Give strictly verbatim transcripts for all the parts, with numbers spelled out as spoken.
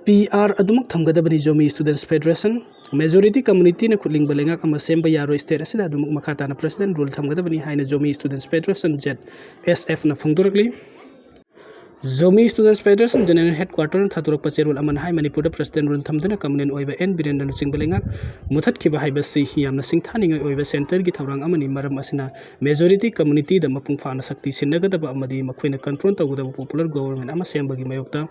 P R ꯑꯗꯨꯃꯛ ꯊꯝꯒꯗꯕꯅꯤ꯫ Zomi ꯁ꯭ꯇꯨꯗꯦꯟꯠꯁ federation, majority ꯀꯝꯃꯨꯅꯤꯇꯤꯅ ꯈꯨꯠꯂꯤꯡꯕ ꯂꯩꯉꯥꯛ ꯑꯃ ꯁꯦꯝꯕ ꯌꯥꯔꯣꯏ꯫ ꯁ꯭ꯇꯦꯠ ꯑꯁꯤꯗ ꯑꯗꯨꯃꯛ ꯃꯈꯥ ꯇꯥꯅ ꯄ꯭ꯔꯦꯁꯤꯗꯦꯟꯠ ꯔꯨꯜ ꯊꯝꯒꯗꯕꯅꯤ ꯍꯥꯏꯅ ꯖꯣꯃꯤ ꯁ꯭ꯇꯨꯗꯦꯟꯠꯁ ꯐꯦꯗꯔꯦꯁꯟ, ꯖꯦꯠ ꯑꯦꯁ ꯑꯦꯐꯅ ꯐꯣꯡꯗꯣꯔꯛꯂꯤ꯫ ꯖꯣꯃꯤ ꯁ꯭ꯇꯨꯗꯦꯟꯠꯁ ꯐꯦꯗꯔꯦꯁꯟ ꯖꯦꯅꯔꯦꯜ ꯍꯦꯗꯀ꯭ꯋꯥꯇꯔꯅ ꯊꯥꯗꯣꯔꯛꯄ ꯆꯦꯔꯣꯜ ꯑꯃꯅ ꯍꯥꯏ, ꯃꯅꯤꯄꯨꯔꯗ ꯄ꯭ꯔꯦꯁꯤꯗꯦꯟꯠ ꯔꯨꯜ ꯊꯝꯗꯨꯅ ꯀꯝꯃꯨꯅꯦꯜ ꯑꯣꯏꯕ ꯑꯦꯟ ꯕꯤꯔꯦꯟꯅ ꯂꯨꯆꯤꯡꯕ ꯂꯩꯉꯥꯛ ꯃꯨꯊꯠꯈꯤꯕ ꯍꯥꯏꯕꯁꯤ ꯌꯥꯝꯅ ꯁꯤꯡꯊꯥꯅꯤꯡꯉꯥꯏ ꯑꯣꯏꯕ ꯁꯦꯟꯇꯔꯒꯤ ꯊꯧꯔꯥꯡ ꯑꯃꯅꯤ꯫ ꯃꯔꯝ ꯑꯁꯤꯅ ꯃꯦꯖꯣꯔꯤꯇꯤ ꯀꯝꯃꯨꯅꯤꯇꯤꯗ ꯃꯄꯨꯡ ꯐꯥꯅ ꯁꯛꯇꯤ ꯁꯤꯟꯅꯒꯗꯕ ꯑꯃꯗꯤ ꯃꯈꯣꯏꯅ ꯀꯟꯇ꯭ꯔꯣꯜ ꯇꯧꯒꯗꯕ ꯄꯣꯄꯨꯂꯔ ꯒꯣꯕꯔꯟꯃꯦꯟꯠ ꯑꯃ ꯁꯦꯝꯕꯒꯤ ꯃꯥꯌꯣꯛꯇ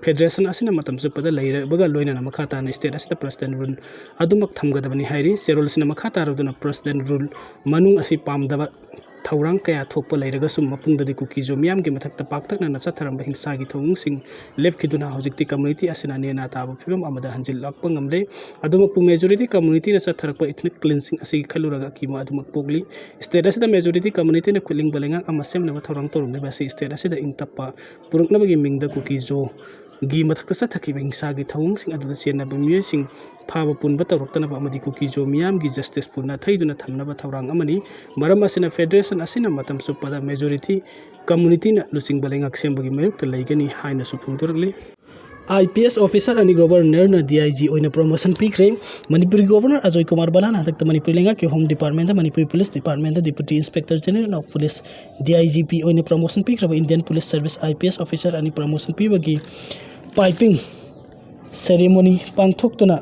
ꯐꯦꯗꯔꯦꯁꯟ ꯑꯁꯤꯅ ꯃꯇꯝ ꯆꯨꯞꯄꯗ ꯂꯩꯔꯕꯒ ꯂꯣꯏꯅꯅ ꯃꯈꯥ ꯇꯥꯅ ꯁ꯭ꯇꯦꯠ ꯑꯁꯤꯗ ꯄ꯭ꯔꯦꯁꯤꯗꯦꯟꯠ ꯔꯨꯜ ꯑꯗꯨꯃꯛ ꯊꯝꯒꯗꯕꯅꯤ ꯍꯥꯏꯔꯤ꯫ ꯆꯦꯔꯣꯜ ꯑꯁꯤꯅ ꯃꯈꯥ ꯇꯥꯔꯗꯨꯅ ꯄ꯭ꯔꯦꯁꯤꯗꯦꯟꯠ ꯔꯨꯜ ꯃꯅꯨꯡ ꯑꯁꯤ ꯄꯥꯝꯗꯕ ꯊꯧꯔꯥꯡ ꯀꯌꯥ ꯊꯣꯛꯄ ꯂꯩꯔꯒꯁꯨ ꯃꯄꯨꯡꯗꯗꯤ ꯀꯨꯀꯤꯖꯣ ꯃꯤꯌꯥꯝꯒꯤ ꯃꯊꯛꯇ ꯄꯥꯛꯇꯛꯅꯅ ꯆꯠꯊꯔꯝꯕ ꯍꯤꯡꯁꯥꯒꯤ ꯊꯧꯑꯣꯡꯁꯤꯡ ꯂꯦꯞꯈꯤꯗꯨꯅ ꯍꯧꯖꯤꯛꯇꯤ ꯀꯝꯃꯨꯅꯤꯇꯤ ꯑꯁꯤꯅ ꯅꯦꯅꯥ ꯇꯥꯕ ꯐꯤꯕꯝ ꯑꯃꯗ ꯍꯟꯖꯤꯜꯂꯛꯄ ꯉꯝꯂꯦ꯫ ꯑꯗꯨꯃꯛꯄꯨ ꯃꯦꯖꯣꯔꯤꯇꯤ ꯀꯝꯃꯨꯅꯤꯇꯤꯅ ꯆꯠꯊꯔꯛꯄ ꯏꯊꯅꯤꯛ ꯀ꯭ꯂꯤꯟꯁꯤꯡ ꯑꯁꯤꯒꯤ ꯈꯜꯂꯨꯔꯒ ꯑꯀꯤꯕ ꯑꯗꯨꯃꯛ ꯄꯣꯛꯂꯤ꯫ ꯁ꯭ꯇꯦꯠ ꯑꯁꯤꯗ ꯃꯦꯖꯣꯔꯤꯇꯤ ꯀꯝꯃꯨꯅꯤꯇꯤꯅ ꯈꯨꯠꯂꯤꯡꯕ ꯂꯩꯉꯥꯛ ꯑꯃ ꯁꯦꯝꯅꯕ ꯊꯧꯔꯥꯡ ꯇꯧꯔꯝꯂꯤꯕ ꯑꯁꯤ ꯁ꯭ꯇꯦꯠ ꯑꯁꯤꯗ ꯏꯪ ꯇꯞꯄ ꯄꯨꯔꯛꯅꯕꯒꯤ ꯃꯤꯡꯗ ꯀꯨꯀꯤꯖꯣꯒꯤ ꯃꯊꯛꯇ ꯆꯠꯊꯈꯤꯕ ꯍꯤꯡꯁꯥꯒꯤ ꯊꯧꯑꯣꯡꯁꯤꯡ ꯑꯗꯨꯗ ꯆꯦꯟꯅꯕ ꯃꯤꯑꯣꯏꯁꯤꯡ ꯐꯥꯕ ꯄꯨꯟꯕ ꯇꯧꯔꯛꯇꯅꯕ ꯑꯃꯗꯤ ꯀꯨꯀꯤꯖꯣ ꯃꯤꯌꯥꯝꯒꯤ ꯖꯁꯇꯤꯁꯄꯨ ꯅꯥꯊꯩꯗꯨꯅ ꯊꯝꯅꯕ ꯊꯧꯔꯥꯡ ꯑꯃꯅꯤ꯫ ꯃꯔꯝ ꯑꯁꯤꯅ ꯐꯦꯗꯔꯦꯁꯟ ꯑꯁꯤꯅ ꯃꯇꯝ ꯆꯨꯞꯄꯗ ꯃꯦꯖꯣꯔꯤꯇꯤ ꯀꯝꯃꯨꯅꯤꯇꯤꯅ ꯂꯨꯆꯤꯡꯕ ꯂꯩꯉꯥꯛ ꯁꯦꯝꯕꯒꯤ ꯃꯥꯌꯣꯛꯇ ꯂꯩꯒꯅꯤ ꯍꯥꯏꯅꯁꯨ ꯐꯣꯡꯗꯣꯔꯛꯂꯤ꯫ ꯑꯥꯏ ꯄꯤ ꯑꯦꯁ ꯑꯣꯐꯤꯁꯥꯔ ꯑꯅꯤ ꯒꯣꯕꯔꯅꯔꯅ ꯗꯤ ꯑꯥꯏ ꯖꯤ ꯑꯣꯏꯅ ꯄ꯭ꯔꯣꯃꯣꯁꯟ ꯄꯤꯈ꯭ꯔꯦ꯫ ꯃꯅꯤꯄꯨꯔꯒꯤ ꯒꯣꯕꯔꯅꯔ ꯑꯖꯣꯏ ꯀꯨꯃꯥꯔ ꯕꯂꯥꯅ ꯍꯟꯗꯛꯇ ꯃꯅꯤꯄꯨꯔ ꯂꯩꯉꯥꯛꯀꯤ ꯍꯣꯝ ꯗꯤꯄꯥꯔꯠꯃꯦꯟꯗ ꯃꯅꯤꯄꯨꯔ ꯄꯨꯂꯤꯁ ꯗꯤꯄꯥꯔꯠꯃꯦꯟꯗ deputy inspector general of police, D I G P, ꯑꯣꯏꯅ ꯄ꯭ꯔꯣꯃꯣꯁꯟ ꯄꯤꯈ꯭ꯔꯕ Indian police service I P S officer ꯑꯅꯤ ꯄ꯭ꯔꯣꯃꯣꯁꯟ ꯄꯤꯕꯒꯤ ꯄꯥꯏꯄꯤꯡ ꯁꯦꯔꯦꯃꯣꯅꯤ ꯄꯥꯡꯊꯣꯛꯇꯨꯅ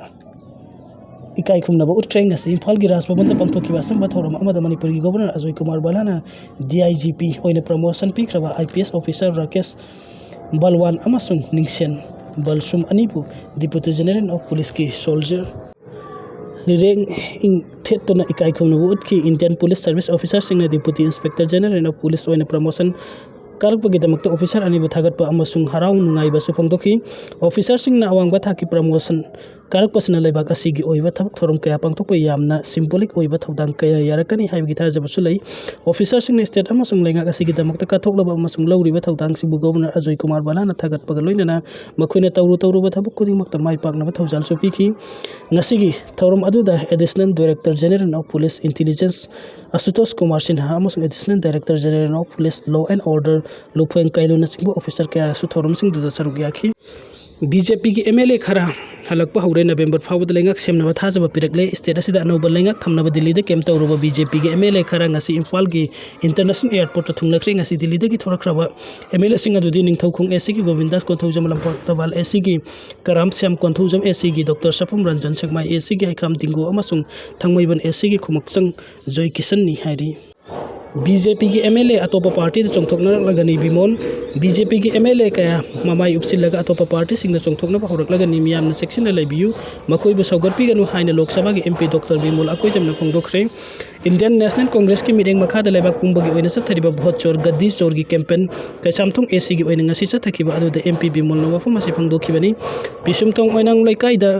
ꯏꯀꯥꯏ ꯈꯨꯝꯅꯕ ꯎꯠꯈ꯭ꯔꯦ꯫ ꯉꯁꯤ ꯏꯝꯐꯥꯜꯒꯤ ꯔꯥꯖ ꯚꯕꯟꯗ ꯄꯥꯡꯊꯣꯛꯈꯤꯕ ꯑꯆꯝꯕ ꯊꯧꯔꯝ ꯑꯃꯗ ꯃꯅꯤꯄꯨꯔꯒꯤ ꯒꯣꯕꯔꯅꯔ ꯑꯖꯣꯏ ꯀꯨꯃꯥꯔ ꯕꯂꯥꯅ ꯗꯤ ꯑꯥꯏ ꯖꯤ ꯄꯤ ꯑꯣꯏꯅ ꯄ꯭ꯔꯣꯃꯣꯁꯟ ꯄꯤꯈ꯭ꯔꯕ I P S officer Rakesh Balwal ꯑꯃꯁꯨꯡ ꯅꯤꯡꯁꯦꯟ ꯕꯜꯁꯨꯝ ꯑꯅꯤꯕꯨ ꯗꯤꯄꯨꯇꯤ ꯖꯦꯅꯔꯦꯜ ꯑꯣꯐ ꯄꯨꯂꯤꯁꯀꯤ ꯁꯣꯜꯖꯔ ꯂꯤꯔꯦꯡ ꯏꯪ ꯊꯦꯠꯇꯨꯅ ꯏꯀꯥꯏ ꯈꯨꯝꯅꯕ ꯎꯠꯈꯤ꯫ ꯏꯟꯗꯤꯌꯟ ꯄꯨꯂꯤꯁ ꯁꯔꯚꯤꯁ ꯑꯣꯐꯤꯁꯥꯔꯁꯤꯡꯅ deputy inspector general of police ꯑꯣꯏꯅ ꯄ꯭ꯔꯃꯣꯁꯟ ꯀꯥꯔꯛꯄꯒꯤꯗꯃꯛꯇ ꯑꯣꯐꯤꯁꯥꯔ ꯑꯅꯤꯕꯨ ꯊꯥꯒꯠꯄ ꯑꯃꯁꯨꯡ ꯍꯔꯥꯎ ꯅꯨꯡꯉꯥꯏꯕꯁꯨ ꯐꯣꯡꯗꯣꯛꯈꯤ꯫ ꯑꯣꯐꯤꯁꯥꯔꯁꯤꯡꯅ ꯑꯋꯥꯡꯕ ꯊꯥꯛꯀꯤ ꯄ꯭ꯔꯃꯣꯁꯟ ꯀꯥꯔꯛꯄꯁꯤꯅ ꯂꯩꯕꯥꯛ ꯑꯁꯤꯒꯤ ꯑꯣꯏꯕ ꯊꯕꯛ ꯊꯧꯔꯝ ꯀꯌꯥ ꯄꯥꯡꯊꯣꯛꯄ ꯌꯥꯝꯅ ꯁꯤꯝꯕꯣꯂꯤꯛ ꯑꯣꯏꯕ ꯊꯧꯗꯥꯡ ꯀꯌꯥ ꯌꯥꯔꯛꯀꯅꯤ ꯍꯥꯏꯕꯒꯤ ꯊꯥꯖꯕꯁꯨ ꯂꯩ꯫ ꯑꯣꯐꯤꯁꯥꯔꯁꯤꯡꯅ ꯁ꯭ꯇꯦꯠ ꯑꯃꯁꯨꯡ ꯂꯩꯉꯥꯛ ꯑꯁꯤꯒꯤꯗꯃꯛꯇ ꯀꯠꯊꯣꯛꯂꯕ ꯑꯃꯁꯨꯡ ꯂꯧꯔꯤꯕ ꯊꯧꯗꯥꯡꯁꯤꯡꯕꯨ ꯒꯣꯕꯔꯅꯔ ꯑꯖꯣꯏ ꯀꯨꯃꯥꯔ ꯕꯂꯥꯅ ꯊꯥꯒꯠꯄꯒ ꯂꯣꯏꯅꯅ ꯃꯈꯣꯏꯅ ꯇꯧꯔꯨ ꯇꯧꯔꯨꯕ ꯊꯕꯛ ꯈꯨꯗꯤꯡꯃꯛꯇ ꯃꯥꯏ ꯄꯥꯛꯅꯕ ꯊꯧꯖꯥꯜꯁꯨ ꯄꯤꯈꯤ꯫ ꯉꯁꯤꯒꯤ ꯊꯧꯔꯝ ꯑꯗꯨꯗ additional director general of police intelligence Ashutosh Kumar Sinha ꯑꯃꯁꯨꯡ additional director general of police law and order ꯂꯨꯐꯦꯡ ꯀꯥꯏꯂꯨꯅꯆꯤꯡꯕ ꯑꯣꯐꯤꯁꯥꯔ ꯀꯌꯥꯁꯨ ꯊꯧꯔꯝꯁꯤꯡꯗꯨꯗ ꯁꯔꯨꯛ ꯌꯥꯈꯤ꯫ ꯕꯤ ꯖꯦ ꯄꯤꯒꯤ ꯑꯦꯝ ꯑꯦꯜ ꯑꯦ ꯈꯔ ꯍꯜꯂꯛꯄ ꯍꯧꯔꯦ꯫ ꯅꯕꯦꯝꯕꯔ ꯐꯥꯎꯕꯗ ꯂꯩꯉꯥꯛ ꯁꯦꯝꯅꯕ ꯊꯥꯖꯕ ꯄꯤꯔꯛꯂꯦ꯫ ꯁ꯭ꯇꯦꯠ ꯑꯁꯤꯗ ꯑꯅꯧꯕ ꯂꯩꯉꯥꯛ ꯊꯝꯅꯕ ꯗꯤꯜꯂꯤꯗ ꯀꯦꯝꯞ ꯇꯧꯔꯨꯕ ꯕꯤ ꯖꯦ ꯄꯤꯒꯤ ꯑꯦꯝ ꯑꯦꯜ ꯑꯦ ꯈꯔ ꯉꯁꯤ ꯏꯝꯐꯥꯜꯒꯤ ꯏꯟꯇꯔꯅꯦꯁꯅꯦꯜ ꯑꯦꯌꯥꯔꯄꯣꯔꯠꯇ ꯊꯨꯡꯂꯈ꯭ꯔꯦ꯫ ꯉꯁꯤ ꯗꯤꯜꯂꯤꯗꯒꯤ ꯊꯣꯔꯛꯈ꯭ꯔꯕ ꯑꯦꯝ ꯑꯦꯜ ꯑꯦꯁꯤꯡ ꯑꯗꯨꯗꯤ ꯅꯤꯡꯊꯧꯈꯣꯡ ꯑꯦ ꯁꯤꯒꯤ ꯒꯣꯕꯤꯟꯗꯥꯁ ꯀꯣꯟꯊꯧꯖꯝ, ꯂꯝꯐꯥꯎ ꯇꯕꯥꯜ ꯑꯦ ꯁꯤꯒꯤ ꯀꯔꯥꯝ ꯁ꯭ꯌꯥꯝ, ꯀꯣꯟꯊꯧꯖꯝ ꯑꯦ ꯁꯤꯒꯤ ꯗꯣꯛꯇꯔ ꯁꯄꯝ ꯔꯟꯖꯟ, ꯁꯦꯛꯃꯥꯏ ꯑꯦ ꯁꯤꯒꯤ ꯍꯩꯈꯥꯝ ꯗꯤꯡꯒꯣ ꯑꯃꯁꯨꯡ ꯊꯥꯡꯃꯩꯕꯟ ꯑꯦ ꯁꯤꯒꯤ ꯈꯨꯃꯛꯆꯪ ꯖꯣꯏ ꯀꯤꯁꯟꯅꯤ ꯍꯥꯏꯔꯤ꯫ ꯕꯤ ꯖꯦ ꯄꯤꯒꯤ ꯑꯦꯝ ꯑꯦꯜ ꯑꯦ ꯑꯇꯣꯞꯄ ꯄꯥꯔꯇꯤꯗ ꯆꯣꯡꯊꯣꯛꯅꯔꯛꯂꯒꯅꯤ꯫ ꯕꯤꯃꯣꯜ, ꯕꯤ ꯖꯦ ꯄꯤꯒꯤ ꯑꯦꯝ ꯑꯦꯜ ꯑꯦ ꯀꯌꯥ ꯃꯃꯥꯏ ꯎꯞꯁꯤꯜꯂꯒ ꯑꯇꯣꯞꯄ ꯄꯥꯔꯇꯤꯁꯤꯡꯗ ꯆꯣꯡꯊꯣꯛꯅꯕ ꯍꯧꯔꯛꯂꯒꯅꯤ꯫ ꯃꯤꯌꯥꯝꯅ ꯆꯦꯛꯁꯤꯟꯅ ꯂꯩꯕꯤꯌꯨ, ꯃꯈꯣꯏꯕꯨ ꯁꯧꯒꯠꯄꯤꯒꯅꯨ ꯍꯥꯏꯅ ꯂꯣꯛ ꯁꯚꯥꯒꯤ ꯑꯦꯝ ꯄꯤ ꯗꯣꯛꯇꯔ ꯕꯤꯃꯣꯜ ꯑꯀꯣꯏꯖꯝꯅ ꯐꯣꯡꯗꯣꯛꯈ꯭ꯔꯦ꯫ ꯏꯟꯗꯤꯌꯟ ꯅꯦꯁꯅꯦꯜ ꯀꯣꯡꯒ꯭ꯔꯦꯁꯀꯤ ꯃꯤꯠꯌꯦꯡ ꯃꯈꯥꯗ ꯂꯩꯕꯥꯛ ꯄꯨꯝꯕꯒꯤ ꯑꯣꯏꯅ ꯆꯠꯊꯔꯤꯕ ꯚꯣꯠ ꯆꯣꯔ ꯒꯗꯤ ꯆꯣꯔꯒꯤ ꯀꯦꯝꯄꯦꯟ ꯀꯩꯁꯥꯝꯊꯣꯡ ꯑꯦ ꯁꯤꯒꯤ ꯑꯣꯏꯅ ꯉꯁꯤ ꯆꯠꯊꯈꯤꯕ ꯑꯗꯨꯗ ꯑꯦꯝ ꯄꯤ ꯕꯤꯃꯣꯜꯅ ꯋꯥꯐꯝ ꯑꯁꯤ ꯐꯣꯡꯗꯣꯛꯈꯤꯕꯅꯤ꯫ ꯄꯤꯁꯨꯝꯊꯣꯡ ꯑꯣꯏꯅꯥꯝ ꯂꯩꯀꯥꯏꯗ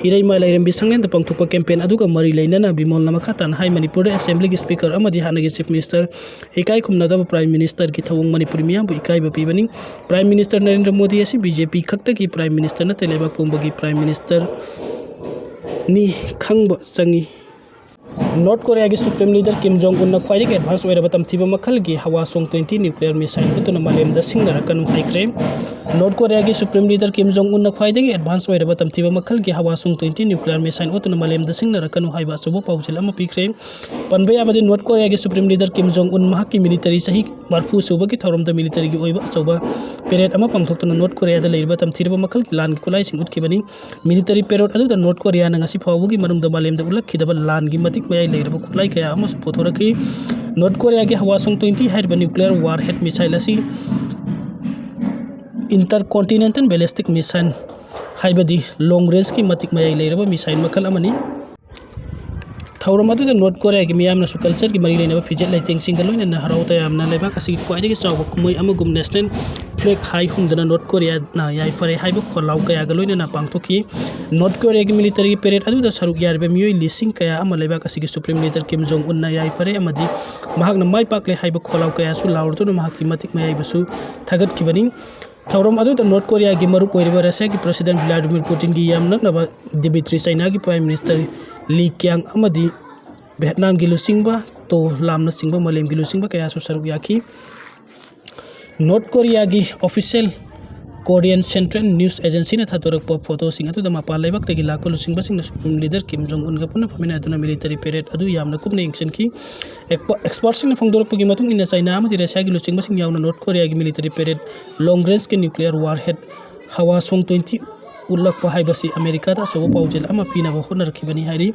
ꯏꯔꯩꯃ ꯂꯥꯏꯔꯦꯝꯕꯤ ꯁꯪꯂꯦꯟꯗ ꯄꯥꯡꯊꯣꯛꯄ ꯀꯦꯝꯄꯦꯟ ꯑꯗꯨꯒ ꯃꯔꯤ ꯂꯩꯅꯅ ꯕꯤꯃꯣꯜꯅ ꯃꯈꯥ ꯇꯥꯅ ꯍꯥꯏ, ꯃꯅꯤꯄꯨꯔꯗ ꯑꯦꯁꯦꯝꯕ꯭ꯂꯤꯒꯤ ꯁ꯭ꯄꯤꯀꯔ ꯑꯃꯗꯤ ꯍꯥꯟꯅꯒꯤ ꯆꯤꯐ ꯃꯤꯅꯤꯁꯇꯔ ꯏꯀꯥꯏ ꯈꯨꯝꯅꯗꯕ ꯄ꯭ꯔꯥꯏꯝ ꯃꯤꯅꯤꯁꯇꯔꯒꯤ ꯊꯧꯑꯣꯡ ꯃꯅꯤꯄꯨꯔꯤ ꯃꯤꯌꯥꯝꯕꯨ ꯏꯀꯥꯏꯕ ꯄꯤꯕꯅꯤ꯫ ꯄ꯭ꯔꯥꯏꯝ ꯃꯤꯅꯤꯁꯇꯔ ꯅꯔꯦꯟꯗ꯭ꯔ ꯃꯣꯗꯤ ꯑꯁꯤ ꯕꯤ ꯖꯦ ꯄꯤ ꯈꯛꯇꯒꯤ ꯄ꯭ꯔꯥꯏꯝ ꯃꯤꯅꯤꯁꯇꯔ ꯅꯠꯇꯦ, ꯂꯩꯕꯥꯛ ꯄꯨꯝꯕꯒꯤ ꯄ꯭ꯔꯥꯏꯝ ꯃꯤꯅꯤꯁꯇꯔꯅꯤ ꯈꯪꯕ ꯆꯪꯏ꯫ ꯅꯣꯔꯠ ꯀꯣꯔꯤꯌꯥꯒꯤ ꯁꯨꯄ꯭ꯔꯤꯝ ꯂꯤꯗꯔ ꯀꯤꯝ ꯖꯣꯡ ꯎꯟꯅ ꯈ꯭ꯋꯥꯏꯗꯒꯤ ꯑꯦꯗꯚꯥꯟꯁ ꯑꯣꯏꯔꯕ ꯇꯝꯊꯤꯕ ꯃꯈꯜꯒꯤ ꯍꯋꯥꯁꯣꯡ ꯇ꯭ꯋꯦꯟꯇꯤ ꯅ꯭ꯌꯨꯀ꯭ꯂꯤꯌꯔ ꯃꯤꯁꯥꯏꯜ ꯑꯣꯠꯇꯨꯅ ꯃꯥꯂꯦꯝꯗ ꯁꯤꯡꯅꯔꯛꯀꯅꯨ ꯍꯥꯏꯈ꯭ꯔꯦ꯫ ꯅꯣꯔꯠ ꯀꯣꯔꯤꯌꯥꯒꯤ ꯁꯨꯄ꯭ꯔꯤꯝ ꯂꯤꯗꯔ ꯀꯤꯝ ꯖꯣꯡ ꯎꯟꯅ ꯈ꯭ꯋꯥꯏꯗꯒꯤ ꯑꯦꯗꯚꯥꯟꯁ ꯑꯣꯏꯔꯕ ꯇꯝꯊꯤꯕ ꯃꯈꯜꯒꯤ ꯍꯋꯥꯁꯣꯡ ꯇ꯭ꯋꯦꯟꯇꯤ ꯅ꯭ꯌꯨꯀ꯭ꯂꯤꯌꯔ ꯃꯤꯁꯥꯏꯜ ꯑꯣꯠꯇꯨꯅ ꯃꯥꯂꯦꯝꯗ ꯁꯤꯡꯅꯔꯛꯀꯅꯨ ꯍꯥꯏꯕ ꯑꯆꯧꯕ ꯄꯥꯎꯖꯦꯜ ꯑꯃ ꯄꯤꯈ꯭ꯔꯦ꯫ ꯄꯟꯕ ꯌꯥꯕꯗꯤ, ꯅꯣꯔꯠ ꯀꯣꯔꯤꯌꯥꯒꯤ ꯁꯨꯄ꯭ꯔꯤꯝ ꯂꯤꯗꯔ ꯀꯤꯝ ꯖꯣꯡ ꯎꯟ ꯃꯍꯥꯛꯀꯤ ꯃꯤꯂꯤꯇꯔꯤ ꯆꯍꯤ ꯃꯔꯤꯐꯨ ꯁꯨꯕꯒꯤ ꯊꯧꯔꯝꯗ ꯃꯤꯂꯤꯇꯔꯤꯒꯤ ꯑꯣꯏꯕ ꯑꯆꯧꯕ ꯄꯦꯔꯦꯗ ꯑꯃ ꯄꯥꯡꯊꯣꯛꯇꯨꯅ ꯅꯣꯔꯠ ꯀꯣꯔꯤꯌꯥꯗ ꯂꯩꯔꯤꯕ ꯇꯝꯊꯤꯔꯕ ꯃꯈꯜꯒꯤ ꯂꯥꯟꯒꯤ ꯈꯨꯠꯂꯥꯏꯁꯤꯡ ꯎꯠꯈꯤꯕꯅꯤ꯫ ꯃꯤꯂꯤꯇꯔꯤ ꯄꯦꯔꯦꯗ ꯑꯗꯨꯗ ꯅꯣꯔꯠ ꯀꯣꯔꯤꯌꯥꯅ ꯉꯁꯤ ꯐꯥꯎꯕꯒꯤ ꯃꯅꯨꯡꯗ ꯃꯥꯂꯦꯝꯗ ꯎꯠꯂꯛꯈꯤꯗꯕ ꯂꯥꯟꯒꯤ ꯃꯇꯤꯛ ꯃꯌꯥꯏ ꯂꯩꯔꯕ ꯈꯨꯠꯂꯥꯏ ꯀꯌꯥ ꯑꯃꯁꯨ ꯄꯨꯊꯣꯔꯛꯈꯤ꯫ ꯅꯣꯔꯠ ꯀꯣꯔꯤꯌꯥꯒꯤ ꯍꯋꯥꯁꯣꯡ ꯇ꯭ꯋꯦꯟꯇꯤ ꯍꯥꯏꯔꯤꯕ ꯅ꯭ꯌꯨꯀ꯭ꯂꯤꯌꯔ ꯋꯥꯔꯍꯦꯗ ꯃꯤꯁꯥꯏꯜ ꯑꯁꯤ ꯏꯟꯇꯔꯀꯣꯟꯇꯤꯅꯦꯟꯇꯦꯜ ꯕꯦꯂꯤꯁꯇꯤꯛ ꯃꯤꯁꯥꯏꯜ, ꯍꯥꯏꯕꯗꯤ ꯂꯣꯡ ꯔꯦꯟꯖꯀꯤ ꯃꯇꯤꯛ ꯃꯌꯥꯏ ꯂꯩꯔꯕ ꯃꯤꯁꯥꯏꯜ ꯃꯈꯜ ꯑꯃꯅꯤ꯫ ꯊꯧꯔꯝ ꯑꯗꯨꯗ ꯅꯣꯔꯠ ꯀꯣꯔꯤꯌꯥꯒꯤ ꯃꯤꯌꯥꯝꯅꯁꯨ ꯀꯜꯆꯔꯒꯤ ꯃꯔꯤ ꯂꯩꯅꯕ ꯐꯤꯖꯦꯠ ꯂꯩꯇꯦꯡꯁꯤꯡꯒ ꯂꯣꯏꯅꯅ ꯍꯔꯥꯎ ꯇꯌꯥꯝꯅ ꯂꯩꯕꯥꯛ ꯑꯁꯤꯒꯤ ꯈ꯭ꯋꯥꯏꯗꯒꯤ ꯆꯥꯎꯕ ꯀꯨꯝꯍꯩ ꯑꯃꯒꯨꯝ ꯅꯦꯁꯅꯦꯜ ꯐ꯭ꯂꯦꯒ ꯍꯥꯏ ꯍꯨꯝꯗꯅ ꯅꯣꯔꯠ ꯀꯣꯔꯤꯌꯥꯅ ꯌꯥꯏꯐꯔꯦ ꯍꯥꯏꯕ ꯈꯣꯜꯂꯥꯎ ꯀꯌꯥꯒ ꯂꯣꯏꯅꯅ ꯄꯥꯡꯊꯣꯛꯈꯤ꯫ ꯅꯣꯔꯠ ꯀꯣꯔꯤꯌꯥꯒꯤ ꯃꯤꯂꯤꯇꯔꯤꯒꯤ ꯄꯦꯔꯦꯗ ꯑꯗꯨꯗ ꯁꯔꯨꯛ ꯌꯥꯔꯤꯕ ꯃꯤꯑꯣꯏ ꯂꯤꯁꯤꯡ ꯀꯌꯥ ꯑꯃ ꯂꯩꯕꯥꯛ ꯑꯁꯤꯒꯤ ꯁꯨꯄ꯭ꯔꯤꯝ ꯂꯤꯗꯔ ꯀꯤꯝ ꯖꯣꯡ ꯎꯟꯅ ꯌꯥꯏꯐꯔꯦ ꯑꯃꯗꯤ ꯃꯍꯥꯛꯅ ꯃꯥꯏ ꯄꯥꯛꯂꯦ ꯍꯥꯏꯕ ꯈꯣꯜꯂꯥꯎ ꯀꯌꯥꯁꯨ ꯂꯥꯎꯔꯗꯨꯅ ꯃꯍꯥꯛꯀꯤ ꯃꯇꯤꯛ ꯃꯌꯥꯏꯕꯨꯁꯨ ꯊꯥꯒꯠꯈꯤꯕꯅꯤ꯫ ꯊꯧꯔꯝ ꯑꯗꯨꯗ ꯅꯣꯔꯠ ꯀꯣꯔꯤꯌꯥꯒꯤ ꯃꯔꯨꯞ ꯑꯣꯏꯔꯤꯕ ꯔꯁꯤꯌꯥꯒꯤ ꯄ꯭ꯔꯁꯤꯗꯦꯟ ꯚ꯭ꯂꯥꯗꯤꯃꯤꯔ ꯄꯨꯇꯤꯟꯒꯤ ꯌꯥꯝ ꯅꯛꯅꯕ ꯗꯤꯃꯤꯇ꯭ꯔꯤ, ꯆꯥꯏꯅꯥꯒꯤ ꯄ꯭ꯔꯥꯏꯝ ꯃꯤꯅꯤꯁꯇꯔ ꯂꯤ ꯀ꯭ꯌꯥꯡ ꯑꯃꯗꯤ ꯚꯦꯠꯅꯥꯝꯒꯤ ꯂꯨꯆꯤꯡꯕ ꯇꯣ ꯂꯥꯝꯅꯆꯤꯡꯕ ꯃꯥꯂꯦꯝꯒꯤ ꯂꯨꯆꯤꯡꯕ ꯀꯌꯥꯁꯨ ꯁꯔꯨꯛ ꯌꯥꯈꯤ꯫ ꯅꯣꯔꯠ ꯀꯣꯔꯤꯌꯥꯒꯤ ꯑꯣꯐꯤꯁꯤꯌꯦꯜ Korean Central News Agencyꯅ ꯊꯥꯗꯣꯔꯛꯄ ꯐꯣꯇꯣꯁꯤꯡ ꯑꯗꯨꯗ ꯃꯄꯥꯟ ꯂꯩꯕꯥꯛꯇꯒꯤ ꯂꯥꯛꯄ ꯂꯨꯆꯤꯡꯕꯁꯤꯡꯅ Supreme Leader Kim Jong Unꯒ ꯄꯨꯟꯅ ꯐꯝꯃꯤꯟꯅꯗꯨꯅ military parade ꯑꯗꯨ ꯌꯥꯝꯅ ꯀꯨꯞꯅ ꯌꯦꯡꯁꯤꯟꯈꯤ꯫ ꯑꯦꯛꯄ-, expertꯁꯤꯡꯅ ꯐꯣꯡꯗꯣꯔꯛꯄꯒꯤ ꯃꯇꯨꯡ ꯏꯟꯅ, ꯆꯥꯏꯅꯥ ꯑꯃꯗꯤ ꯔꯁꯤꯌꯥꯒꯤ ꯂꯨꯆꯤꯡꯕꯁꯤꯡ ꯌꯥꯎꯅ ꯅꯣꯔꯠ ꯀꯣꯔꯤꯌꯥꯒꯤ military parade, long rangeꯀꯤ nuclear warhead Hwasong twenty ꯎꯠꯂꯛꯄ ꯍꯥꯏꯕꯁꯤ ꯑꯃꯦꯔꯤꯀꯥꯗ ꯑꯆꯧꯕ ꯄꯥꯎꯖꯦꯜ ꯑꯃ ꯄꯤꯅꯕ ꯍꯣꯠꯅꯔꯛꯈꯤꯕꯅꯤ ꯍꯥꯏꯔꯤ꯫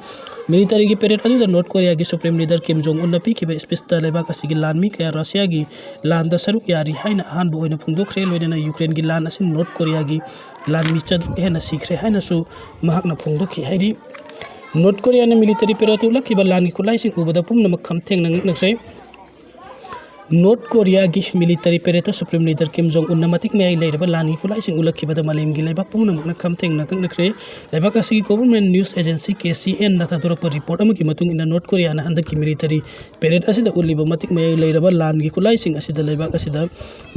Militaryꯒꯤ parade ꯑꯗꯨꯗ ꯅꯣꯔꯠ ꯀꯣꯔꯤꯌꯥꯒꯤ Supreme Leader Kim Jong Unꯅ ꯄꯤꯈꯤꯕ speechꯇ ꯂꯩꯕꯥꯛ ꯑꯁꯤꯒꯤ ꯂꯥꯟꯃꯤ ꯀꯌꯥ ꯔꯁꯤꯌꯥꯒꯤ ꯂꯥꯟꯗ ꯁꯔꯨꯛ ꯌꯥꯔꯤ ꯍꯥꯏꯅ ꯑꯍꯥꯟꯕ ꯑꯣꯏꯅ ꯐꯣꯡꯗꯣꯛꯈ꯭ꯔꯦ꯫ ꯂꯣꯏꯅꯅ ꯌꯨꯀ꯭ꯔꯦꯟꯒꯤ ꯂꯥꯟ ꯑꯁꯤꯅ ꯅꯣꯔꯠ ꯀꯣꯔꯤꯌꯥꯒꯤ ꯂꯥꯟꯃꯤ ꯆꯥꯇ꯭ꯔꯨꯛ ꯍꯦꯟꯅ ꯁꯤꯈ꯭ꯔꯦ ꯍꯥꯏꯅꯁꯨ ꯃꯍꯥꯛꯅ ꯐꯣꯡꯗꯣꯛꯈꯤ ꯍꯥꯏꯔꯤ꯫ ꯅꯣꯔꯠ ꯀꯣꯔꯤꯌꯥꯅ military paradeꯇ ꯎꯠꯂꯛꯈꯤꯕ ꯂꯥꯟꯒꯤ ꯈꯨꯠꯂꯥꯏꯁꯤꯡ ꯎꯕꯗ ꯄꯨꯝꯅꯃꯛ ꯈꯝꯊꯦꯡꯅ ꯉꯛꯅꯈ꯭ꯔꯦ꯫ ꯅꯣꯔꯠ ꯀꯣꯔꯤꯌꯥꯒꯤ military paradeꯇ Supreme Leader Kim Jong Unꯅ ꯃꯇꯤꯛ ꯃꯌꯥꯏ ꯂꯩꯔꯕ ꯂꯥꯟꯒꯤ ꯈꯨꯠꯂꯥꯏꯁꯤꯡ ꯎꯠꯂꯛꯈꯤꯕꯗ ꯃꯥꯂꯦꯝꯒꯤ ꯂꯩꯕꯥꯛ ꯄꯨꯝꯅꯃꯛꯅ ꯈꯝꯊꯦꯡꯅ ꯉꯛꯅꯈ꯭ꯔꯦ꯫ ꯂꯩꯕꯥꯛ ꯑꯁꯤꯒꯤ government news agency KCNꯅ ꯊꯥꯗꯣꯔꯛꯄ report ꯑꯃꯒꯤ ꯃꯇꯨꯡ ꯏꯟꯅ, ꯅꯣꯔꯠ ꯀꯣꯔꯤꯌꯥꯅ ꯍꯟꯗꯛꯀꯤ military parade ꯑꯁꯤꯗ ꯎꯠꯂꯤꯕ ꯃꯇꯤꯛ ꯃꯌꯥꯏ ꯂꯩꯔꯕ ꯂꯥꯟꯒꯤ ꯈꯨꯠꯂꯥꯏꯁꯤꯡ ꯑꯁꯤꯗ ꯂꯩꯕꯥꯛ ꯑꯁꯤꯗ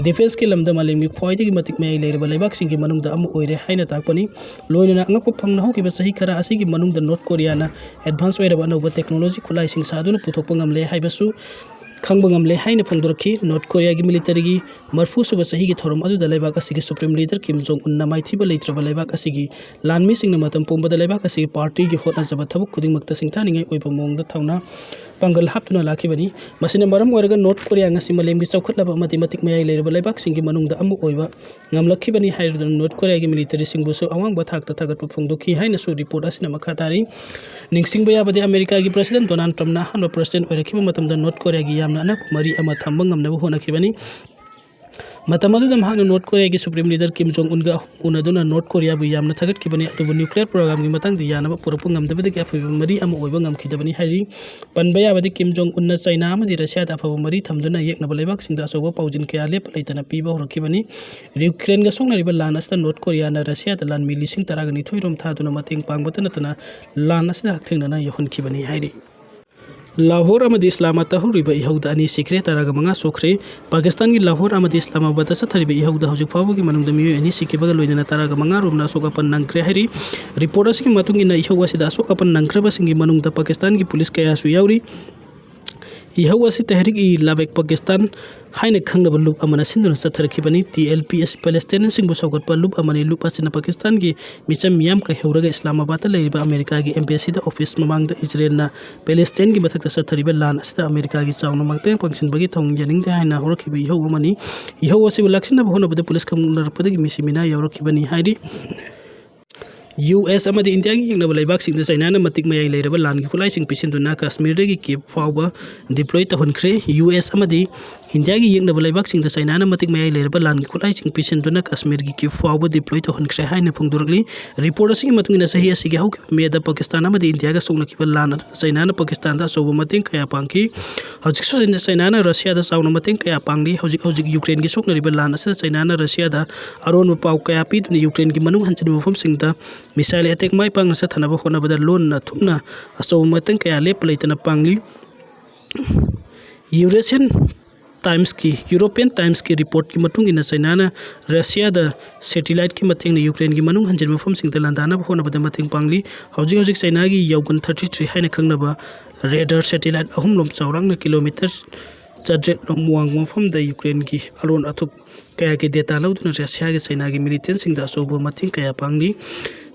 defenceꯀꯤ ꯂꯝꯗ ꯃꯥꯂꯦꯝꯒꯤ ꯈ꯭ꯋꯥꯏꯗꯒꯤ ꯃꯇꯤꯛ ꯃꯌꯥꯏ ꯂꯩꯔꯕ ꯂꯩꯕꯥꯛꯁꯤꯡꯒꯤ ꯃꯅꯨꯡꯗ ꯑꯃ ꯑꯣꯏꯔꯦ ꯍꯥꯏꯅ ꯇꯥꯛꯄꯅꯤ꯫ ꯂꯣꯏꯅꯅ ꯑꯉꯛꯄ ꯐꯪꯅ ꯍꯧꯈꯤꯕ ꯆꯍꯤ ꯈꯔ ꯑꯁꯤꯒꯤ ꯃꯅꯨꯡꯗ ꯅꯣꯔꯠ ꯀꯣꯔꯤꯌꯥꯅ advance ꯑꯣꯏꯔꯕ ꯑꯅꯧꯕ technology ꯈꯨꯠꯂꯥꯏꯁꯤꯡ ꯁꯥꯗꯨꯅ ꯄꯨꯊꯣꯛꯄ ꯉꯝꯂꯦ ꯍꯥꯏꯕꯁꯨ ꯈꯪꯕ ꯉꯝꯂꯦ ꯍꯥꯏꯅ ꯐꯣꯡꯗꯣꯔꯛꯈꯤ꯫ ꯅꯣꯔꯠ ꯀꯣꯔꯤꯌꯥꯒꯤ militaryꯒꯤ ꯃꯔꯤꯐꯨ ꯁꯨꯕ ꯆꯍꯤꯒꯤ ꯊꯧꯔꯝ ꯑꯗꯨꯗ ꯂꯩꯕꯥꯛ ꯑꯁꯤꯒꯤ Supreme Leader Kim Jong Unꯅ ꯃꯥꯏꯊꯤꯕ ꯂꯩꯇ꯭ꯔꯕ ꯂꯩꯕꯥꯛ ꯑꯁꯤꯒꯤ ꯂꯥꯟꯃꯤꯁꯤꯡꯅ ꯃꯇꯝ ꯄꯨꯝꯕꯗ ꯂꯩꯕꯥꯛ ꯑꯁꯤꯒꯤ partyꯒꯤ ꯍꯣꯠꯅꯖꯕ ꯊꯕꯛ ꯈꯨꯗꯤꯡꯃꯛꯇ ꯁꯤꯡꯊꯥꯅꯤꯡꯉꯥꯏ ꯑꯣꯏꯕ ꯃꯑꯣꯡꯗ ꯊꯧꯅꯥ ꯄꯥꯡꯒꯜ ꯍꯥꯞꯇꯨꯅ ꯂꯥꯛꯈꯤꯕꯅꯤ꯫ ꯃꯁꯤꯅ ꯃꯔꯝ ꯑꯣꯏꯔꯒ ꯅꯣꯔꯠ ꯀꯣꯔꯤꯌꯥ ꯉꯁꯤ ꯃꯥꯂꯦꯝꯒꯤ ꯆꯥꯎꯈꯠꯂꯕ ꯑꯃꯗꯤ ꯃꯇꯤꯛ ꯃꯌꯥꯏ ꯂꯩꯔꯕ ꯂꯩꯕꯥꯛꯁꯤꯡꯒꯤ ꯃꯅꯨꯡꯗ ꯑꯃ ꯑꯣꯏꯕ ꯉꯝꯂꯛꯈꯤꯕꯅꯤ ꯍꯥꯏꯔꯗꯨꯅ ꯅꯣꯔꯠ ꯀꯣꯔꯤꯌꯥꯒꯤ militaryꯁꯤꯡꯕꯨꯁꯨ ꯑꯋꯥꯡꯕ ꯊꯥꯛꯇ ꯊꯥꯒꯠꯄ ꯐꯣꯡꯗꯣꯛꯈꯤ ꯍꯥꯏꯅꯁꯨ report ꯑꯁꯤꯅ ꯃꯈꯥ ꯇꯥꯔꯤ꯫ ꯅꯤꯡꯁꯤꯡꯕ ꯌꯥꯕꯗꯤ, ꯑꯃꯦꯔꯤꯀꯥꯒꯤ President Donald Trumpꯅ ꯑꯍꯥꯟꯕ President ꯑꯣꯏꯔꯛꯈꯤꯕ ꯃꯇꯝꯗ ꯅꯣꯔꯠ ꯀꯣꯔꯤꯌꯥꯒꯤ ꯌꯥꯝꯅ ꯑꯅꯛꯄ ꯃꯔꯤ ꯑꯃ ꯊꯝꯕ ꯉꯝꯅꯕ ꯍꯣꯠꯅꯈꯤꯕꯅꯤ꯫ ꯃꯇꯝ ꯑꯗꯨꯗ ꯃꯍꯥꯛꯅ ꯅꯣꯔꯠ ꯀꯣꯔꯤꯌꯥꯒꯤ Supreme Leader Kim Jong Unꯒ ꯑꯍꯨꯝ ꯎꯅꯗꯨꯅ ꯅꯣꯔꯠ ꯀꯣꯔꯤꯌꯥꯕꯨ ꯌꯥꯝꯅ ꯊꯥꯒꯠꯈꯤꯕꯅꯤ, ꯑꯗꯨꯕꯨ nuclear programꯒꯤ ꯃꯇꯥꯡꯗ ꯌꯥꯅꯕ ꯄꯨꯔꯛꯄ ꯉꯝꯗꯕꯗꯒꯤ ꯑꯐꯕ ꯃꯔꯤ ꯑꯃ ꯑꯣꯏꯕ ꯉꯝꯈꯤꯗꯕꯅꯤ ꯍꯥꯏꯔꯤ꯫ ꯄꯟꯕ ꯌꯥꯕꯗꯤ, Kim Jong Unꯅ ꯆꯥꯏꯅꯥ ꯑꯃꯗꯤ ꯔꯁꯤꯌꯥꯗ ꯑꯐꯕ ꯃꯔꯤ ꯊꯝꯗꯨꯅ ꯌꯦꯛꯅꯕ ꯂꯩꯕꯥꯛꯁꯤꯡꯗ ꯑꯆꯧꯕ ꯄꯥꯎꯖꯦꯜ ꯀꯌꯥ ꯂꯦꯞꯄ ꯂꯩꯇꯅ ꯄꯤꯕ ꯍꯧꯔꯛꯈꯤꯕꯅꯤ꯫ ꯌꯨꯀ꯭ꯔꯦꯟꯒ ꯁꯣꯛꯅꯔꯤꯕ ꯂꯥꯟ ꯑꯁꯤꯗ ꯅꯣꯔꯠ ꯀꯣꯔꯤꯌꯥꯅ ꯔꯁꯤꯌꯥꯗ ꯂꯥꯟꯃꯤ ꯂꯤꯁꯤꯡ ꯇꯔꯥꯒ ꯅꯤꯊꯣꯏ ꯔꯣꯝ ꯊꯥꯗꯨꯅ ꯃꯇꯦꯡ ꯄꯥꯡꯕꯇ ꯅꯠꯇꯅ ꯂꯥꯟ ꯑꯁꯤꯗ ꯍꯛꯊꯦꯡꯅꯅ ꯌꯧꯍꯟꯈꯤꯕꯅꯤ ꯍꯥꯏꯔꯤ꯫ ꯂꯥꯍꯣꯔ ꯑꯃꯗꯤ ꯏꯁꯂꯥꯃꯥꯕꯥꯗꯇ ꯍꯧꯔꯤꯕ ꯏꯍꯧꯗ ꯑꯅꯤ ꯁꯤꯈ꯭ꯔꯦ, ꯇꯔꯥꯒ ꯃꯉꯥ ꯁꯣꯛꯈ꯭ꯔꯦ꯫ ꯄꯥꯀꯤꯁꯇꯥꯟꯒꯤ ꯂꯥꯍꯣꯔ ꯑꯃꯗꯤ ꯏꯁꯂꯥꯃꯥꯕꯥꯗꯇ ꯆꯠꯊꯔꯤꯕ ꯏꯍꯧꯗ ꯍꯧꯖꯤꯛ ꯐꯥꯎꯕꯒꯤ ꯃꯅꯨꯡꯗ ꯃꯤꯑꯣꯏ ꯑꯅꯤ ꯁꯤꯈꯤꯕꯒ ꯂꯣꯏꯅꯅ ꯇꯔꯥꯒ ꯃꯉꯥ ꯔꯣꯝꯅ ꯑꯁꯣꯛ ꯑꯄꯟ ꯅꯪꯈ꯭ꯔꯦ ꯍꯥꯏꯔꯤ꯫ Report ꯑꯁꯤꯒꯤ ꯃꯇꯨꯡ ꯏꯟꯅ, ꯏꯍꯧ ꯑꯁꯤꯗ ꯑꯁꯣꯛ ꯑꯄꯟ ꯅꯪꯈ꯭ꯔꯕꯁꯤꯡꯒꯤ ꯃꯅꯨꯡꯗ ꯄꯥꯀꯤꯁꯇꯥꯟꯒꯤ ꯄꯨꯂꯤꯁ ꯀꯌꯥꯁꯨ ꯌꯥꯎꯔꯤ꯫ ꯏꯍꯧ ꯑꯁꯤ ꯇꯦꯍꯔꯤꯛ ꯏ ꯂꯥꯕꯦꯛ ꯄꯥꯀꯤꯁꯇꯥꯟ ꯍꯥꯏꯅ ꯈꯪꯅꯕ ꯂꯨꯞ ꯑꯃꯅ ꯁꯤꯟꯗꯨꯅ ꯆꯠꯊꯔꯛꯈꯤꯕꯅꯤ꯫ ꯇꯤ ꯑꯦꯜ ꯄꯤ ꯑꯁꯤ ꯄꯦꯂꯦꯁꯇꯥꯏꯟꯁꯤꯡꯕꯨ ꯁꯧꯒꯠꯄ ꯂꯨꯞ ꯑꯃꯅꯤ꯫ ꯂꯨꯞ ꯑꯁꯤꯅ ꯄꯥꯀꯤꯁꯇꯥꯟꯒꯤ ꯃꯤꯆꯝ ꯃꯤꯌꯥꯝ ꯀꯥꯏꯍꯧꯔꯒ ꯏꯁꯂꯥꯃꯥꯕꯥꯗꯇ ꯂꯩꯔꯤꯕ ꯑꯃꯦꯔꯤꯀꯥꯒꯤ ꯑꯦꯝꯕꯦꯁꯤꯗ ꯑꯣꯐꯤꯁ ꯃꯃꯥꯡꯗ ꯏꯖꯔꯦꯜꯅ ꯄꯦꯂꯦꯁꯇꯥꯏꯟꯒꯤ ꯃꯊꯛꯇ ꯆꯠꯊꯔꯤꯕ ꯂꯥꯟ ꯑꯁꯤꯗ ꯑꯃꯦꯔꯤꯀꯥꯒꯤ ꯆꯥꯎꯅ ꯃꯇꯦꯡ ꯄꯥꯡꯁꯤꯟꯕꯒꯤ ꯊꯧꯑꯣꯡ ꯌꯥꯅꯤꯡꯗꯦ ꯍꯥꯏꯅ ꯍꯧꯔꯛꯈꯤꯕ ꯏꯍꯧ ꯑꯃꯅꯤ꯫ ꯏꯍꯧ ꯑꯁꯤꯕꯨ ꯂꯥꯛꯁꯤꯟꯅꯕ ꯍꯣꯠꯅꯕꯗ ꯄꯨꯂꯤꯁ ꯈꯪꯅꯔꯛꯄꯗꯒꯤ ꯃꯤꯁꯤ ꯃꯤꯅꯥ ꯌꯥꯎꯔꯛꯈꯤꯕꯅꯤ ꯍꯥꯏꯔꯤ꯫ ꯌꯨ ꯑꯦꯁ ꯑꯃꯗꯤ ꯏꯟꯗꯤꯌꯥꯒꯤ ꯌꯦꯛꯅꯕ ꯂꯩꯕꯥꯛꯁꯤꯡꯗ ꯆꯩꯅꯥꯅ ꯃꯇꯤꯛ ꯃꯌꯥꯏ ꯂꯩꯔꯕ ꯂꯥꯟꯒꯤ ꯈꯨꯠꯂꯥꯏꯁꯤꯡ ꯄꯤꯁꯤꯟꯗꯨꯅ ꯀꯥꯁꯃꯤꯔꯗꯒꯤ ꯀꯦꯞ ꯐꯥꯎꯕ ꯗꯤꯄ꯭ꯂꯣꯏ ꯇꯧꯍꯟꯈ꯭ꯔꯦ꯫ ꯌꯨ ꯑꯦꯁ ꯑꯃꯗꯤ ꯏꯟꯗꯤꯌꯥꯒꯤ ꯌꯦꯛꯅꯕ ꯂꯩꯕꯥꯛꯁꯤꯡꯗ ꯆꯩꯅꯥꯅ ꯃꯇꯤꯛ ꯃꯌꯥꯏ ꯂꯩꯔꯕ ꯂꯥꯟꯒꯤ ꯈꯨꯠꯂꯥꯏꯁꯤꯡ ꯄꯤꯁꯤꯟꯗꯨꯅ ꯀꯥꯁꯃꯤꯔꯒꯤ ꯀꯦꯞ ꯐꯥꯎꯕ ꯗꯤꯄ꯭ꯂꯣꯏ ꯇꯧꯍꯟꯈ꯭ꯔꯦ ꯍꯥꯏꯅ ꯐꯣꯡꯗꯣꯔꯛꯂꯤ꯫ ꯔꯤꯄꯣꯔꯠ ꯑꯁꯤꯒꯤ ꯃꯇꯨꯡ ꯏꯟꯅ ꯆꯍꯤ ꯑꯁꯤꯒꯤ ꯍꯧꯈꯤꯕ ꯃꯦꯗ ꯄꯥꯀꯤꯁꯇꯥꯟ ꯑꯃꯗꯤ ꯏꯟꯗꯤꯌꯥꯒ ꯁꯣꯛꯅꯈꯤꯕ ꯂꯥꯟ ꯑꯗꯨꯗ ꯆꯩꯅꯥꯅ ꯄꯥꯀꯤꯁꯇꯥꯟꯗ ꯑꯆꯧꯕ ꯃꯇꯦꯡ ꯀꯌꯥ ꯄꯥꯡꯈꯤ꯫ ꯍꯧꯖꯤꯛꯁꯨ ꯆꯩꯅꯥꯅ ꯔꯁꯤꯌꯥꯗ ꯆꯥꯎꯅ ꯃꯇꯦꯡ ꯀꯌꯥ ꯄꯥꯡꯂꯤ꯫ ꯍꯧꯖꯤꯛ ꯍꯧꯖꯤꯛ ꯌꯨꯀ꯭ꯔꯦꯟꯒꯤ ꯁꯣꯛꯅꯔꯤꯕ ꯂꯥꯟ ꯑꯁꯤꯗ ꯆꯩꯅꯥꯅ ꯔꯁꯤꯌꯥꯗ ꯑꯔꯣꯟꯕ ꯄꯥꯎ ꯀꯌꯥ ꯄꯤꯗꯨꯅ ꯌꯨꯀ꯭ꯔꯦꯟꯒꯤ ꯃꯅꯨꯡ ꯍꯟꯖꯤꯟꯕ ꯃꯐꯝꯁꯤꯡꯗ ꯃꯤꯁꯥꯏꯜ ꯑꯦꯇꯦꯛ ꯃꯥꯏ ꯄꯥꯛꯅ ꯆꯠꯊꯅꯕ ꯍꯣꯠꯅꯕꯗ ꯂꯣꯟꯅ ꯊꯨꯞꯅ ꯑꯆꯧꯕ ꯃꯇꯦꯡ ꯀꯌꯥ ꯂꯦꯞꯄ ꯂꯩꯇꯅ ꯄꯥꯡꯂꯤ꯫ ꯌꯨꯔꯦꯁꯤꯌꯟ ꯇꯥꯏꯝꯁꯀꯤ, ꯌꯨꯔꯣꯄꯤꯌꯟ ꯇꯥꯏꯝꯁꯀꯤ ꯔꯤꯄꯣꯔꯠꯀꯤ ꯃꯇꯨꯡ ꯏꯟꯅ ꯆꯩꯅꯥꯅ ꯔꯁꯤꯌꯥꯗ ꯁꯦꯇꯤꯂꯥꯏꯠꯀꯤ ꯃꯇꯦꯡꯅ ꯌꯨꯀ꯭ꯔꯦꯟꯒꯤ ꯃꯅꯨꯡ ꯍꯟꯖꯤꯟꯕ ꯃꯐꯝꯁꯤꯡꯗ ꯂꯥꯟꯗꯥꯅꯕ ꯍꯣꯠꯅꯕꯗ ꯃꯇꯦꯡ ꯄꯥꯡꯂꯤ꯫ ꯍꯧꯖꯤꯛ ꯍꯧꯖꯤꯛ ꯆꯩꯅꯥꯒꯤ ꯌꯥꯎꯒꯟ ꯊꯥꯔꯇꯤ ꯊ꯭ꯔꯤ ꯍꯥꯏꯅ ꯈꯪꯅꯕ ꯔꯦꯗꯥꯔ ꯁꯦꯇꯤꯂꯥꯏꯠ ꯑꯍꯨꯝꯂꯣꯝ ꯆꯥꯎꯔꯥꯛꯅ ꯀꯤꯂꯣꯃꯤꯇꯔ ꯆꯥꯇ꯭ꯔꯦꯠꯂꯣꯝ ꯋꯥꯡꯕ ꯃꯐꯝꯗ ꯌꯨꯀ꯭ꯔꯦꯟꯒꯤ ꯑꯔꯣꯟ ꯑꯊꯨꯞ ꯀꯌꯥꯒꯤ ꯗꯦꯇꯥ ꯂꯧꯗꯨꯅ ꯔꯁꯤꯌꯥꯒꯤ ꯆꯩꯅꯥꯒꯤ ꯃꯤꯂꯤꯇꯦꯟꯁꯤꯡꯗ ꯑꯆꯧꯕ ꯃꯇꯦꯡ ꯀꯌꯥ ꯄꯥꯡꯂꯤ꯫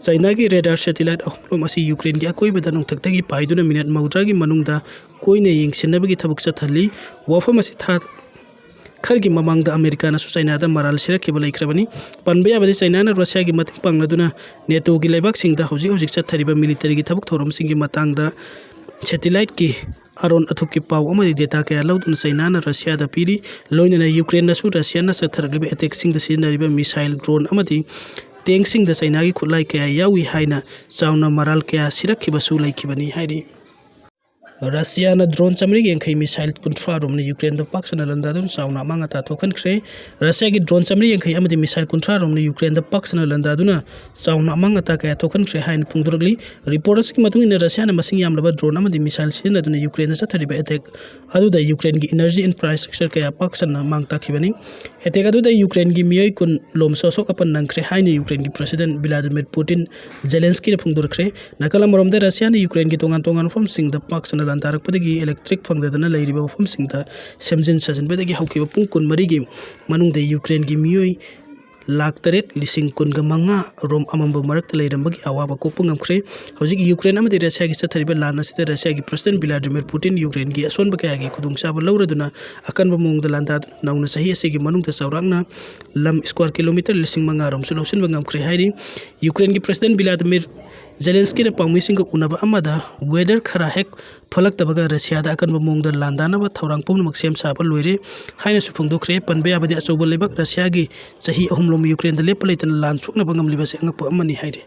ꯆꯩꯅꯥꯒꯤ ꯔꯦꯗꯥꯔ ꯁꯦꯇꯤꯂꯥꯏꯠ ꯑꯍꯨꯝꯂꯣꯝ ꯑꯁꯤ ꯌꯨꯀ꯭ꯔꯦꯟꯒꯤ ꯑꯀꯣꯏꯕꯗ ꯅꯣꯡꯊꯛꯇꯒꯤ ꯄꯥꯏꯗꯨꯅ ꯃꯤꯅꯠ ꯃꯧꯗ꯭ꯔꯥꯒꯤ ꯃꯅꯨꯡꯗ ꯀꯣꯏꯅ ꯌꯦꯡꯁꯤꯟꯅꯕꯒꯤ ꯊꯕꯛ ꯆꯠꯊꯍꯜꯂꯤ꯫ ꯋꯥꯐꯝ ꯑꯁꯤ ꯊꯥ ꯈꯔꯒꯤ ꯃꯃꯥꯡꯗ ꯑꯃꯦꯔꯤꯀꯥꯅꯁꯨ ꯆꯩꯅꯥꯗ ꯃꯔꯥꯜ ꯁꯤꯔꯛꯈꯤꯕ ꯂꯩꯈ꯭ꯔꯕꯅꯤ꯫ ꯄꯟꯕ ꯌꯥꯕꯗꯤ ꯆꯩꯅꯥꯅ ꯔꯁꯤꯌꯥꯒꯤ ꯃꯇꯦꯡ ꯄꯥꯡꯂꯗꯨꯅ ꯅꯦꯇꯣꯒꯤ ꯂꯩꯕꯥꯛꯁꯤꯡꯗ ꯍꯧꯖꯤꯛ ꯍꯧꯖꯤꯛ ꯆꯠꯊꯔꯤꯕ ꯃꯤꯂꯤꯇꯔꯤꯒꯤ ꯊꯕꯛ ꯊꯧꯔꯝꯁꯤꯡꯒꯤ ꯃꯇꯥꯡꯗ ꯁꯦꯇꯤꯂꯥꯏꯠꯀꯤ ꯑꯔꯣꯟ ꯑꯊꯨꯞꯀꯤ ꯄꯥꯎ ꯑꯃꯗꯤ ꯗꯦꯇꯥ ꯀꯌꯥ ꯂꯧꯗꯨꯅ ꯆꯩꯅꯥꯅ ꯔꯁꯤꯌꯥꯗ ꯄꯤꯔꯤ꯫ ꯂꯣꯏꯅꯅ ꯌꯨꯀ꯭ꯔꯦꯟꯅꯁꯨ ꯔꯁꯤꯌꯥꯅ ꯆꯠꯊꯔꯛꯂꯤꯕ ꯑꯦꯇꯦꯛꯁꯤꯡꯗ ꯁꯤꯖꯤꯟꯅꯔꯤꯕ ꯃꯤꯁꯥꯏꯜ, ꯗ꯭ꯔꯣꯟ ꯑꯃꯗꯤ ꯇꯦꯡꯁꯤꯡꯗ ꯆꯩꯅꯥꯒꯤ ꯈꯨꯠꯂꯥꯏ ꯀꯌꯥ ꯌꯥꯎꯏ ꯍꯥꯏꯅ ꯆꯥꯎꯅ ꯃꯔꯥꯜ ꯀꯌꯥ ꯁꯤꯔꯛꯈꯤꯕꯁꯨ ꯂꯩꯈꯤꯕꯅꯤ ꯍꯥꯏꯔꯤ꯫ ꯔꯁꯤꯌꯥꯅ ꯗ꯭ꯔꯣꯟ ꯆꯥꯃꯔꯤ ꯌꯥꯡꯈꯩ, ꯃꯤꯁꯥꯏꯜ ꯀꯨꯟꯊ꯭ꯔꯥ ꯔꯣꯝꯅ ꯌꯨꯀ꯭ꯔꯦꯟꯗ ꯄꯥꯛ ꯁꯟꯅ ꯂꯥꯟꯗꯥꯗꯨꯅ ꯆꯥꯎꯅ ꯑꯃꯥꯡ ꯑꯇꯥ ꯊꯣꯛꯍꯟꯈ꯭ꯔꯦ꯫ ꯔꯁꯤꯌꯥꯒꯤ ꯗ꯭ꯔꯣꯟ ꯆꯥꯃꯔꯤ ꯌꯥꯡꯈꯩ ꯑꯃꯗꯤ ꯃꯤꯁꯥꯏꯜ ꯀꯨꯟꯊ꯭ꯔꯥ ꯔꯣꯝꯅ ꯌꯨꯀ꯭ꯔꯦꯟꯗ ꯄꯥꯛ ꯁꯟꯅ ꯂꯥꯟꯗꯥꯗꯨꯅ ꯆꯥꯎꯅ ꯑꯃꯥꯡ ꯑꯇꯥ ꯀꯌꯥ ꯊꯣꯛꯍꯟꯈ꯭ꯔꯦ ꯍꯥꯏꯅ ꯐꯣꯡꯗꯣꯔꯛꯂꯤ꯫ ꯔꯤꯄꯣꯔꯠ ꯑꯁꯤꯒꯤ ꯃꯇꯨꯡ ꯏꯟꯅ ꯔꯁꯤꯌꯥꯅ ꯃꯁꯤꯡ ꯌꯥꯝꯂꯕ ꯗ꯭ꯔꯣꯟ ꯑꯃꯗꯤ ꯃꯤꯁꯥꯏꯜ ꯁꯤꯖꯤꯟꯅꯗꯨꯅ ꯌꯨꯀ꯭ꯔꯦꯟꯗ ꯆꯠꯊꯔꯤꯕ ꯑꯦꯇꯦꯛ ꯑꯗꯨꯗ ꯌꯨꯀ꯭ꯔꯦꯟꯒꯤ ꯏꯅꯔꯖꯤ ꯏꯟꯐ꯭ꯔꯥꯁ꯭ꯇ꯭ꯔꯛꯆꯔ ꯀꯌꯥ ꯄꯥꯛ ꯁꯟꯅ ꯃꯥꯡ ꯇꯥꯛꯈꯤꯕꯅꯤ꯫ ꯑꯦꯇꯦꯛ ꯑꯗꯨꯗ ꯌꯨꯀ꯭ꯔꯦꯟꯒꯤ ꯃꯤꯑꯣꯏ ꯀꯨꯟ ꯂꯣꯝꯁꯨ ꯑꯁꯣꯛ ꯑꯄꯟ ꯅꯪꯈ꯭ꯔꯦ ꯍꯥꯏꯅ ꯌꯨꯀ꯭ꯔꯦꯟꯒꯤ ꯄ꯭ꯔꯁꯤꯗꯦꯟ ꯚ꯭ꯂꯥꯗꯤꯃꯤꯔ ꯄꯨꯇꯤꯟ ꯖꯦꯂꯦꯟꯁꯀꯤꯅ ꯐꯣꯡꯗꯣꯔꯛꯈ꯭ꯔꯦ꯫ ꯅꯥꯀꯜ ꯑꯃꯔꯣꯝꯗ ꯔꯁꯤꯌꯥꯅ ꯌꯨꯀ꯭ꯔꯦꯟꯒꯤ ꯇꯣꯉꯥꯟ ꯇꯣꯉꯥꯟꯕ ꯃꯐꯝꯁꯤꯡꯗ ꯄꯥꯛ ꯁꯟꯅ ꯂꯥꯟꯗꯥꯔꯛꯄꯗꯒꯤ electric ꯐꯪꯗꯗꯅ ꯂꯩꯔꯤꯕ ꯃꯐꯝꯁꯤꯡꯗ ꯁꯦꯝꯖꯤꯟ ꯁꯥꯖꯤꯟꯕꯗꯒꯤ ꯍꯧꯈꯤꯕ ꯄꯨꯡ ꯀꯨꯟꯃꯔꯤꯒꯤ ꯃꯅꯨꯡꯗ ꯌꯨꯀ꯭ꯔꯦꯟꯒꯤ ꯃꯤꯑꯣꯏ ꯂꯥꯈ ꯇꯔꯦꯠ ꯂꯤꯁꯤꯡ ꯀꯨꯟꯒ ꯃꯉꯥ ꯔꯣꯝ ꯑꯃꯝꯕ ꯃꯔꯛꯇ ꯂꯩꯔꯝꯕꯒꯤ ꯑꯋꯥꯕ ꯀꯣꯛꯄ ꯉꯝꯈ꯭ꯔꯦ꯫ ꯍꯧꯖꯤꯛ ꯌꯨꯀ꯭ꯔꯦꯟ ꯑꯃꯗꯤ ꯔꯁꯤꯌꯥꯒꯤ ꯆꯠꯊꯔꯤꯕ ꯂꯥꯟ ꯑꯁꯤꯗ ꯔꯁꯤꯌꯥꯒꯤ President Vladimir Putin ꯌꯨꯀ꯭ꯔꯦꯟꯒꯤ ꯑꯁꯣꯟꯕ ꯀꯌꯥꯒꯤ ꯈꯨꯗꯣꯡꯆꯥꯕ ꯂꯧꯔꯗꯨꯅ ꯑꯀꯟꯕ ꯃꯑꯣꯡꯗ ꯂꯥꯟꯗꯥꯗꯨꯅ ꯅꯧꯅ ꯆꯍꯤ ꯑꯁꯤꯒꯤ ꯃꯅꯨꯡꯗ ꯆꯥꯎꯔꯥꯛꯅ ꯂꯝ square kilometre ꯂꯤꯁꯤꯡ ꯃꯉꯥ ꯔꯣꯝꯁꯨ ꯂꯧꯁꯤꯟꯕ ꯉꯝꯈ꯭ꯔꯦ ꯍꯥꯏꯔꯤ꯫ ꯌꯨꯀ꯭ꯔꯦꯟꯒꯤ President Vladimir Zelenskyꯅ ꯄꯥꯎꯃꯤꯁꯤꯡꯒ ꯎꯅꯕ ꯑꯃꯗ weather ꯈꯔ ꯍꯦꯛ ꯐꯠꯂꯛꯇꯕꯒ ꯔꯁꯤꯌꯥꯗ ꯑꯀꯟꯕ ꯃꯑꯣꯡꯗ ꯂꯥꯟꯗꯥꯅꯕ ꯊꯧꯔꯥꯡ ꯄꯨꯝꯅꯃꯛ ꯁꯦꯝ ꯁꯥꯕ ꯂꯣꯏꯔꯦ ꯍꯥꯏꯅꯁꯨ ꯐꯣꯡꯗꯣꯛꯈ꯭ꯔꯦ꯫ ꯄꯟꯕ ꯌꯥꯕꯗꯤ ꯑꯆꯧꯕ ꯂꯩꯕꯥꯛ ꯔꯁꯤꯌꯥꯒꯤ ꯆꯍꯤ ꯑꯍꯨꯝꯂꯣꯝ ꯌꯨꯀ꯭ꯔꯦꯟꯗ ꯂꯦꯞꯄ ꯂꯩꯇꯅ ꯂꯥꯟ ꯁꯣꯛꯅꯕ ꯉꯝꯂꯤꯕꯁꯤ ꯑꯉꯛꯄ ꯑꯃꯅꯤ ꯍꯥꯏꯔꯤ꯫